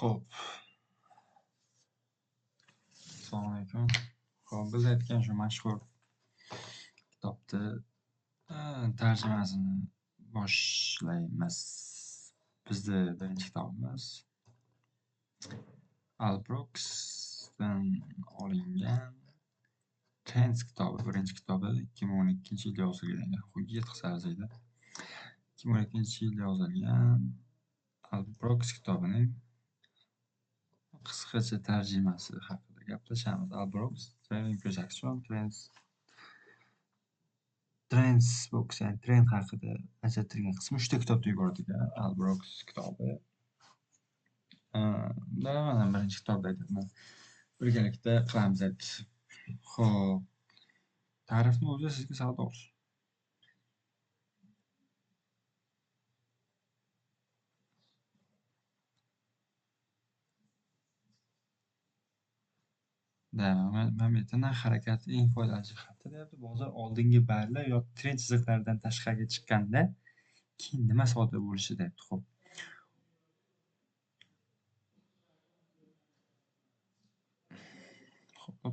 Xo'p. Assalomu alaykum. Xo'p, biz aytgan shu mashhur kitobni tarjimasini boshlaymiz. Bizni birinchi kitobimiz Al Brooksdan olingan Trends kitobi, birinchi kitobi 2012-yilda yozilgan. Hujjat arziydi. 2012-yilda yozilgan Al Brooks kitobining qisqacha tarjimasi haqida gaplashamiz. Al Brooks Trading Plus Action Trends box, ya'ni trend haqida ajratilgan qismi 3 ta kitobdan iborat ekan Al Brooks kitobi. Mana birinchi kitobda aytyapman. Birgalikda qilamiz. Xo'p, ta'rifni o'zi sizga savdo olsin. Da, mana narx harakati eng foydali jihati deyapti. Bozor oldingi barlar yoki trend chiziqlaridan tashqariga chiqqanda keyin nima sodir bo'lishi deyapti. Xo'p. Xo'p,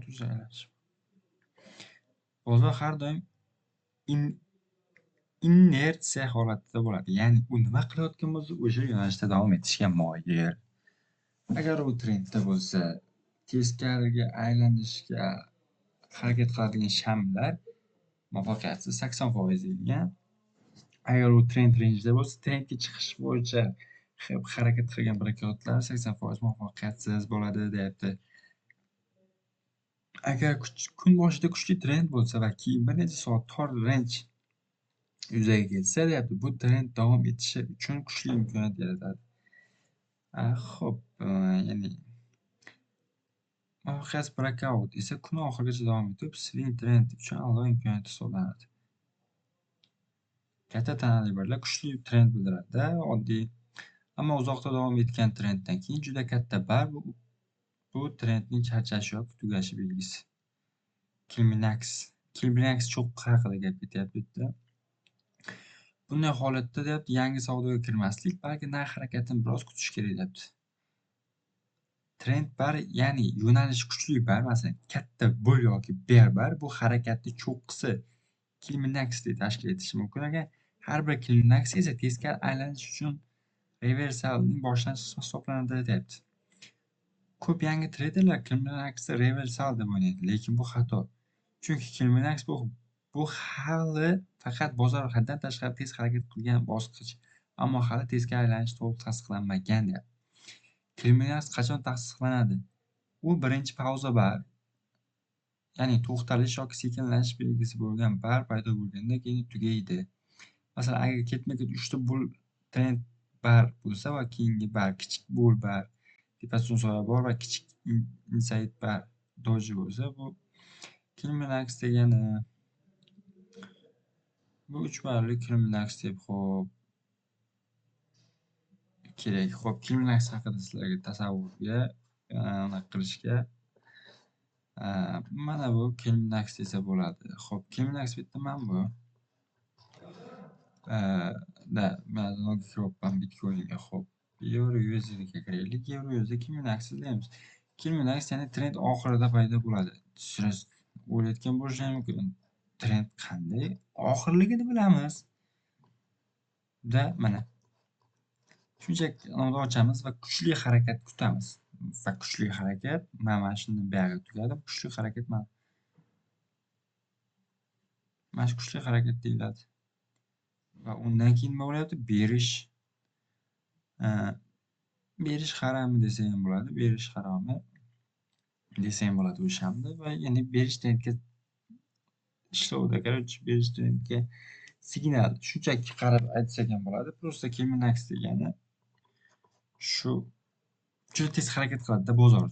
bozor har doim inersiya holatida bo'ladi. Ya'ni u nima qilayotgan bo'lsa, o'sha yo'nalishda davom etishga moyil. Agar u trendda bo'lsa, teskariga aylanishga harakat qiladigan shamlar muvaffaqiyatsiz 80% deyilgan. Agar u trend rangida bo'lsa, trendga chiqish bo'yicha harakat qilgan breakoutlar 80% muvaffaqiyatsiz bo'ladi deyapti. Agar kun boshida kuchli trend bo'lsa va keyin bir necha soat tor range yuzaga kelsa deyapti, bu trend davom etishi uchun kuchli imkoniyat yaratadi. Xo'p, ya'ni muvaffaqiyatsiz breakout esa kun oxirigacha davom etib, swing trend uchun a'lo imkoniyat hisoblanadi. Katta tanali barlar kuchli trend bildiradi, oddiy, ammo uzoqda davom etgan trenddan keyin juda katta bar bu trendning charchashi yoki tugashi belgisi. Kilminax cho'qqi haqida gap ketyapti bu yerda. Bunday holatda deyapti, yangi savdoga kirmaslik, balki narx harakatini biroz kutish kerak deyapti. Trend bar, ya'ni yo'nalish kuchli bar, masalan, katta bull yoki bear bar bu harakatni cho'qqisi kilminaxni tashkil etishi mumkin ekan. Har bir kilminax esa teskari aylanish uchun reversalning boshlanishi hisoblanadi deyapti. Ko'p yangi treyderlar kilminaxni reversal deb o'ylaydi, lekin bu xato. Chunki kilminax bu hali faqat bozor haddan tashqari tez harakat qilgan bosqich, ammo hali teskari aylanish to'liq tasdiqlanmagan deyapti. Kilminax qachon tasdiqlanadi? U birinchi pauza bar, ya'ni to'xtalish yoki sekinlashish belgisi bo'lgan bar paydo bo'lganda keyin tugaydi. Masalan, agar ketma-ket 3 ta bull trend bar bo'lsa va keyingi bar kichik bull bar, tepasida soya bor va kichik inside bar doji bo'lsa, bu kilminax degani. Bu 3 barli kilminax deb xo'p kerak. Xo'p, kilminax haqida sizlarga tasavvurga aniq qilishga mana bu kilminax desa bo'ladi. Xo'p, kilminax bitta mana bu. Da, men kiryapman Bitcoinga. Xo'p, Euro USDga kiraylik. Euro USD kilminax izlaymiz. Kilminax ya'ni trend oxirida paydo bo'ladi. Siz o'ylayotgan bo'lishingiz mumkin. Trend qanday oxirligini bilamiz. Da, mana. Shunchaki unda ochamiz va kuchli harakat kutamiz. Va kuchli harakat mana shundan buyog'iga tugadi. Kuchli harakat mana. Mana shu kuchli harakat deyiladi. Va undan keyin nima bo'lyapti? Berish. Berish harami desa ham bo'ladi. Berish haromi desa ham bo'ladi o'shanda va ya'ni berish trendga ishlovda, короче, berish trendga signal shunchaki qarab aytsak ham bo'ladi. Просто kilminax degani shu juda tez harakat qiladi-da bozor.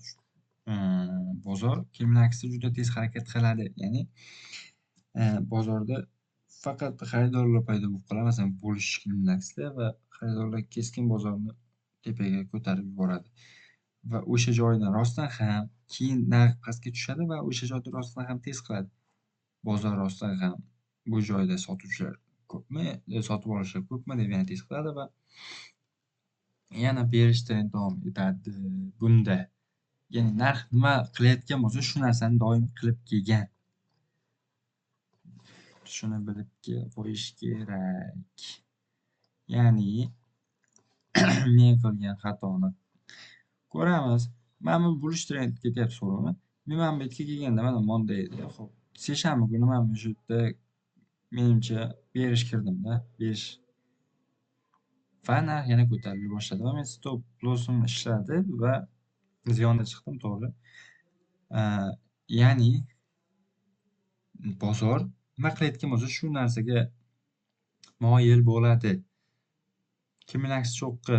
Bozor kilminaxda juda tez harakat qiladi. Ya'ni bozorda faqat xaridorlar paydo bo'lib qoladi. Masalan, bo'lish kilminaxda va xaridorlar keskin bozorni tepaga ko'tarib yuboradi. Va o'sha joydan rostdan ham keyin narx pastga tushadi va o'sha joyda rostdan ham tez qiladi. Bozor rostdan ham bu joyda sotuvchilar ko'pmi, sotib olishlar ko'pmi deb yana tez qiladi va Yana bearish trend davom etadi bunda. Ya'ni narx nima qilayotgan bo'lsa, shu narsani doim qilib kelgan. Shuni bilib qo'yish kerak. Ya'ni men qilgan xatoni ko'ramiz. Mana bu bullish trend ketyapti, to'g'rimi? Men mana bu yerga kelganda mana bunday edi. Xo'p, seshanba kuni mana shu yerda menimcha bearish kirdimda, bearish. Va narx yana ko'tarila boshladi va men stop lossim ishladi va ziyonda chiqdim, to'g'ri. Ya'ni bozor nima qilayotgan bo'lsa, shu narsaga moyil bo'ladi. Klimax cho'qqi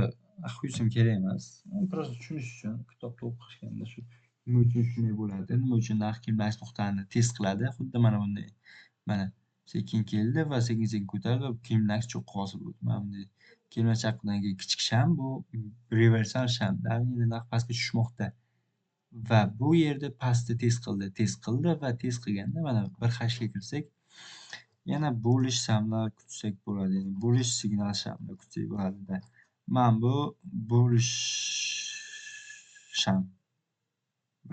xuysum kerak emas. Просто tushunish uchun kitobda o'qishganda shu nima uchun shunday bo'ladi, nima uchun narx klimax nuqtani test qiladi. Xuddi mana bunday. Mana sekin keldi va sekin-sekin ko'tarildi va klimax cho'qqi hosil bo'ldi. Mana bunday klimax chaqqidan keyin kichik sham, bu reversal sham. Endi narx pastga tushmoqda. Va bu yerda pastni test qildi, test qildi va test qilganda mana bir hashga kirsak, yana bullish shamlar kutsak bo'ladi. Ya'ni bullish signal shamlar kutsak bo'ladi. Mana bu bullish sham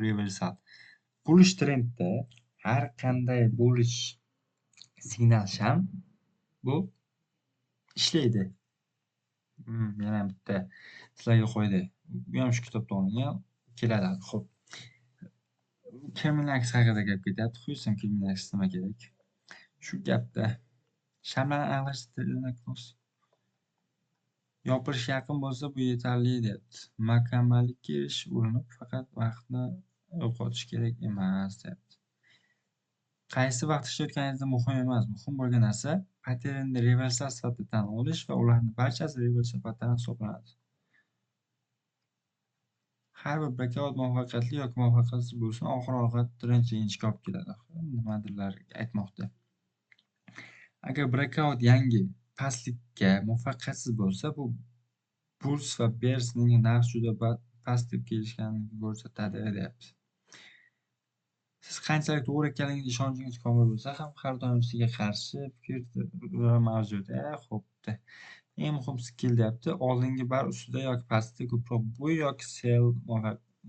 reversal. Bullish trendda har qanday bullish signal sham bu ishlaydi. Yana bitta sizlarga qo'ydi. Bu ham shu kitobda olingan, keladi. Xo'p. Klimax haqida gap ketyapti. Xususan klimax nima kerak? Shu gapda shamlarni aniqlash yopilish yaqin bo'lsa bu yetarli deyapti. Mukammallikka erishish urinib faqat vaqtni yo'qotish kerak emas deyapti. Qaysi vaqt ishlayotganingizda muhim emas. Muhim bo'lgan narsa patternni reversal sifatida tan olish va ularning barchasi reversal pattern hisoblanadi. Har bir breakout muvaffaqiyatli yoki muvaffaqiyatsiz bo'lsin, oxir-oqibat trend yengishga olib keladi. Nimadirlar aytmoqda. Agar breakout yangi pastlikka muvaffaqiyatsiz bo'lsa, bu Bulls va Bearsning narx juda past deb kelishganini ko'rsatadi deyapti. Siz qanchalik to'g'ri ekanligingiz ishonchingiz komil bo'lsa ham, har doim sizga qarshi fikr mavjud. Xo'p. Eng muhim skill deyapti. Oldingi bar ustida yoki pastda ko'proq buy yoki sell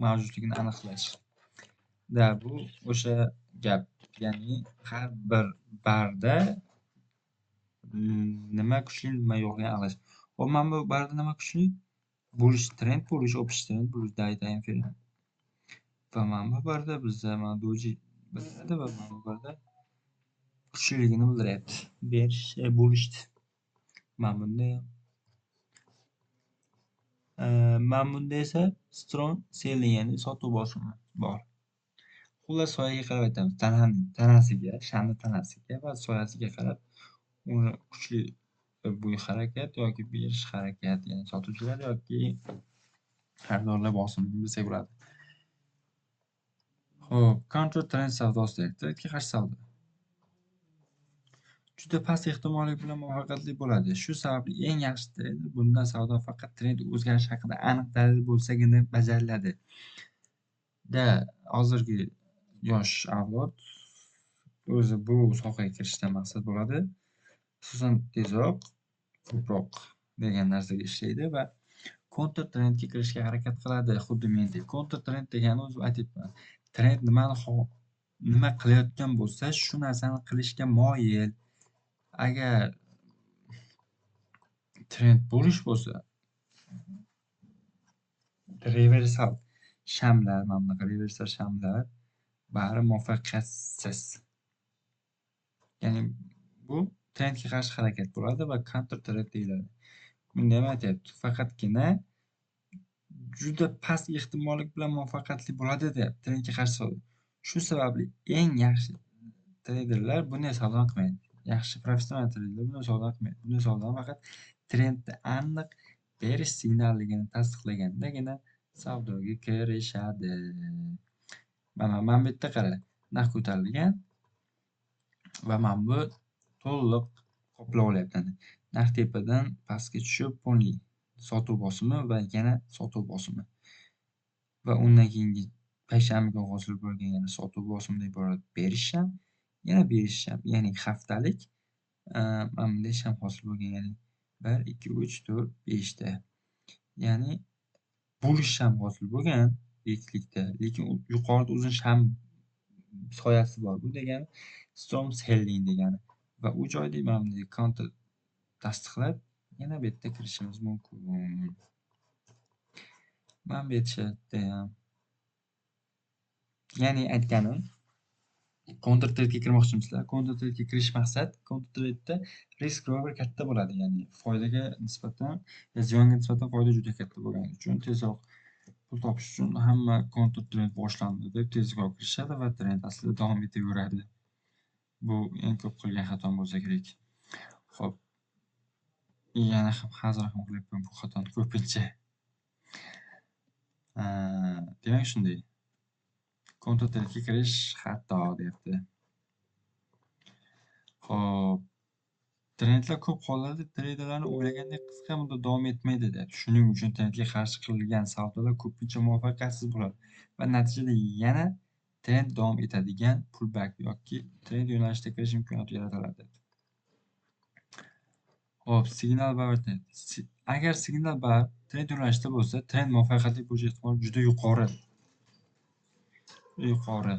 mavjudligini aniqlash. Da bu o'sha gap. Ya'ni har bir barda nima kuchli, nima yo'qligini aniqlash. Xo'p, mana bu barda nima kuchli? Bullish trend, bullish общий trend, bullish day time frame. Va mana bu barda bizda mana doji bildiradi va mana bu barda kuchliligini bildiryapti. Bearish, bullish. Mana bunda ham. Mana bunda esa strong selling, ya'ni sotuv bosimi bor. Xullas soyaga qarab aytamiz. Tanasiga, shamni tanasiga va soyasiga qarab uni kuchli buy harakat yoki bearish harakat, ya'ni sotuvchilar yoki xaridorlar bosimini bilsak bo'ladi. Xo'p, counter trend savdosi deyapti. Trendga qarshi savdo. Juda past ehtimollik bilan muvaffaqiyatli bo'ladi. Shu sababli eng yaxshi treyder bundan savdo faqat trend o'zgarishi haqida aniq dalil bo'lsagina bajariladi. Da hozirgi yosh avlod o'zi bu sohaga kirishdan maqsad bo'ladi. Xususan tezroq, ko'proq degan narsaga ishlaydi va counter trendga kirishga harakat qiladi. Xuddi mendek. Counter trend degani o'zi aytyapman. Trend nima qilayotgan bo'lsa, shu narsani qilishga moyil. Agar trend bullish bo'lsa, reversal shamlar, mana bunaqa reversal shamlar bari muvaffaqiyatsiz. Ya'ni bu trendga qarshi harakat bo'ladi va counter trend deyiladi. Bunda ham aytyapti, faqatgina juda past ehtimollik bilan muvaffaqiyatli bo'ladi deyapti trendga qarshi savdo. Shu sababli eng yaxshi treyderlar bunday savdo qilmaydi. Yaxshi professional treyderlar bunday savdo qilmaydi. Bunday savdo faqat trendni aniq berish signalligini tasdiqlagandagina savdoga kirishadi. Mana bu yerda qara, narx ko'tarilgan va mana bu to'liq qoplab olyapti. Narx tepadan pastga tushib, polniy sotuv bosimi va yana sotuv bosimi. Va undan keyingi payshanba kuni hosil bo'lgan yana sotuv bosimidan iborat berish ham, yana berish ham, ya'ni haftalik mana bunday sham hosil bo'lgan, ya'ni 1 2 3 4 5 ta. Ya'ni bullish sham hosil bo'lgan berklikda, lekin yuqorida uzun sham soyasi bor. Bu degani strong selling degani va u joyda mana bunday counter tasdiqlab yana bu yerda kirishimiz mumkin. Mana bu yerda ham. Ya'ni aytganim, counter trade'ga kirmoqchimisizlar? Counter trade'ga kirish maqsad, counter trade'da risk reward katta bo'ladi, ya'ni foydaga nisbatan, ziyonga nisbatan foyda juda katta bo'lgani uchun tezroq pul topish uchun hamma counter trend boshlandi deb tezroq kirishadi va trend aslida davom etaveradi. Bu eng ko'p qilgan xatom bo'lsa kerak. Xo'p. Yana ham hozir ham qilyapman bu xatoni ko'pincha. Demak shunday. Counter trade'ga kirish xato deyapti. Xo'p. Trendlar ko'p hollarda treyderlarni o'ylagandek qisqa muddat davom etmaydi deyapti. Shuning uchun trendga qarshi qilingan savdolar ko'pincha muvaffaqiyatsiz bo'ladi va natijada yana trend davom etadigan pullback yoki trend yo'nalishida kirish imkoniyati yaratiladi. Xo'p, signal bar. Agar signal bar trend yo'nalishida bo'lsa, trend muvaffaqiyatli bo'lish ehtimoli juda yuqori. Yuqori.